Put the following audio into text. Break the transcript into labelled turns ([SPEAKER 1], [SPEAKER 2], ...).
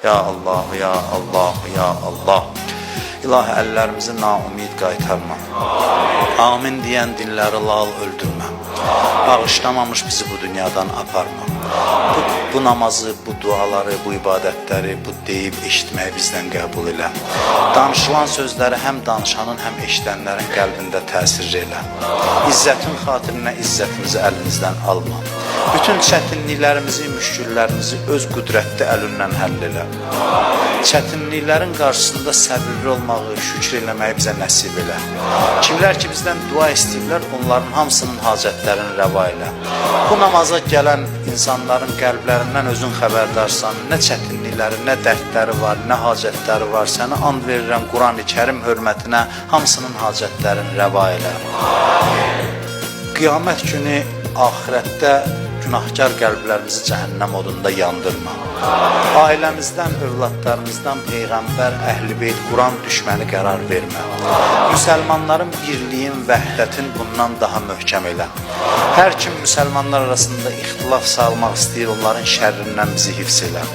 [SPEAKER 1] Ya Allah, ya Allah, ya Allah. İlahi, əllərimizi naümid qaytarma. Amin deyən dilləri lal öldürmə. Bağışlamamış bizi bu dünyadan aparma. Bu namazı, bu duaları, bu ibadətləri, bu deyib eşitməyi bizdən qəbul elə. Danışılan sözləri həm danışanın, həm eşidənlərin qəlbində təsir elə. İzzətin xatirinə izzətimizi əlimizdən alma. Bütün çətinliklərimizi, müşküllərimizi öz qüdrətli əlindən həll elə. Çətinliklərin qarşısında səbirli olmağı, şükür eləməyi bizə nəsib elə. Kimlər ki bizdən dua istəyirlər, onların hamısının hacətlərini rəva elə. Bu namaza gələn insanların qəlblərindən özün xəbərdarsan, nə çətinlikləri, nə dərdləri var, nə hacətləri var. Səni and verirəm Qurani-Kərim hörmətinə, hamısının hacətlərini rəva elə. Qiyamət günü axirətdə günahkar qəlblərimizi cəhənnəm odunda yandırma. Ailəmizdən, övladlarımızdan peyğəmbər, əhl-i beyt, Quran düşməni qərar vermə. Müsəlmanların birliyin, vəhdətin bundan daha möhkəm elə. Hər kim müsəlmanlar arasında ixtilaf salmaq istəyir, onların şərrindən bizi hifz elə.